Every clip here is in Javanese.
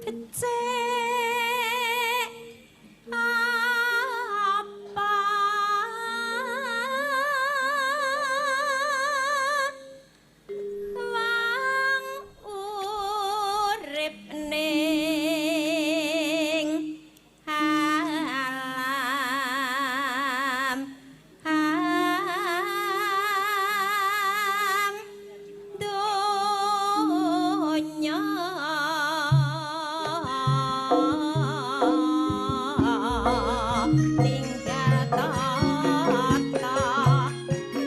Becik apa wong urip ning alam am donya ninggal tata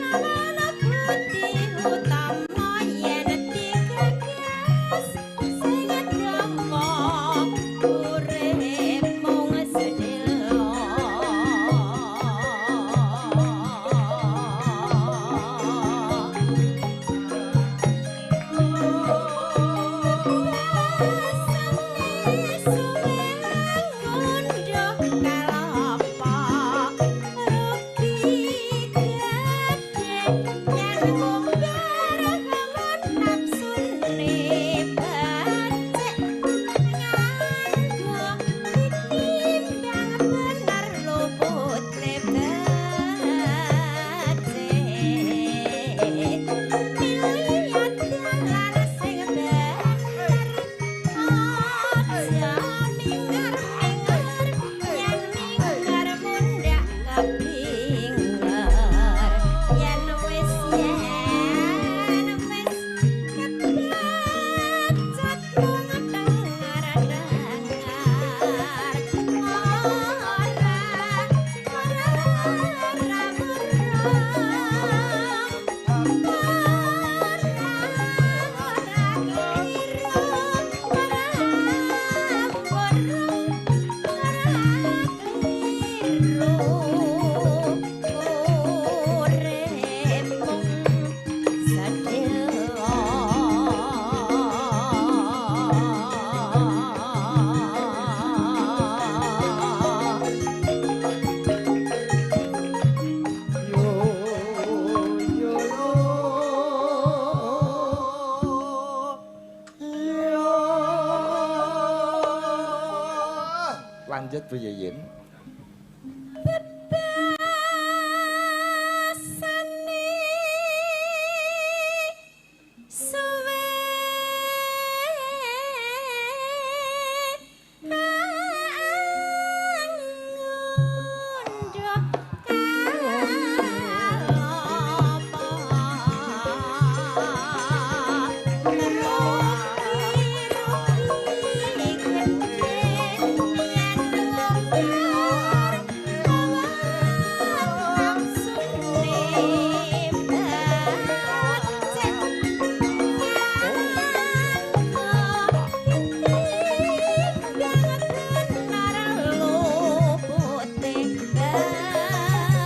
lawana budi utama yen digagas sing dama urip mung sedhela. Lanjut, Bu Yeyen. Bebasane suwe ngunduh kalapa rugi gedhe yen ngumbar hawa nafsune becik nganggo titimbang benar lupute becik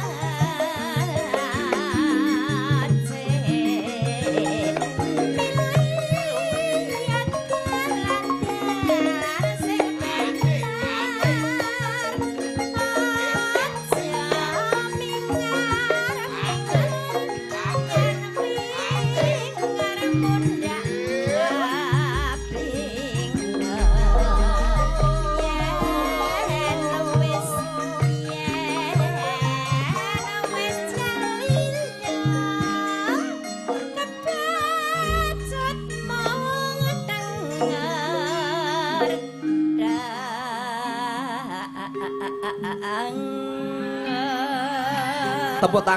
milih dalan sing bener aja mingar yen mingar mundhak kablinger yen wis yen wis jalila kebacut mung tenger. Tepuk tangan.